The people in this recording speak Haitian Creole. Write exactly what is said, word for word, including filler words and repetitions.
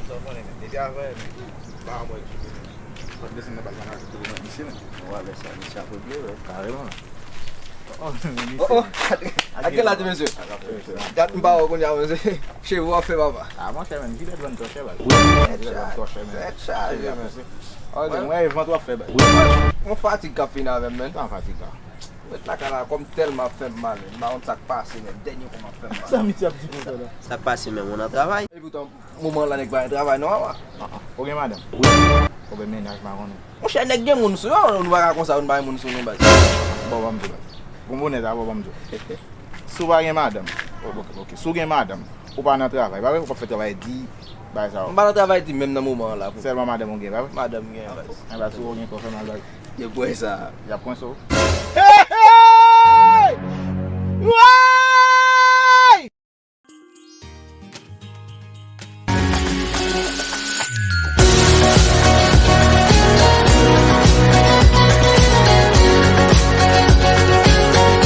Sa w konnen, men. Depi avè, men. Pa mwen ki pou fòk desann nan bal manager tou nan misye, men. Ou wè lè sa, misye ap regle, wi. Kareman. Oh, oh, oh. Ak gela ti mesye. Gad m pa wè kounye a, mesye. Cheve w ap fè, papa. Ah, monchè, men, jilèt vann twò chè, baz. Jilèt vann twò chè, men. Tèt chaje, mesye. Oh, mwen, vant w ap fè, baz. Mwen fatig k ap fini avè m, men. Sa fatig la. Mwen t lakay la, kò m tèlman ap fè m mal, men. M pa konn sa k pase, men. Dènye kou m ap fè m mal. Sa misye ap di konsa la? Sa k pase, men, ou nan travay? Epoutan, moman la nèg pa gen travay non, papa. Ah, ah. Ou gen madanm? Wi. Ou gen mennaj, pa konnen. Monchè, nèg gen moun sou yo, nou pa ka konsa, nou pa gen moun sou nou, baz. Bon, ban m di w, baz. Bon, bonè sa, bon, ban m di w. Si w pa gen madanm, ok, ok, ok. Si w gen madanm, ou pa nan travay, pa vre? Ou p ap fè travay di, bagay sa yo. M pa nan travay di menm nan moman an la. Sèlman madanm ou gen, pa vre? Madanm m gen, baz. Enben, si w gen kò fè mal, baz. Yo kwè sa. Y ap kwense w. Hey, hey! Woy!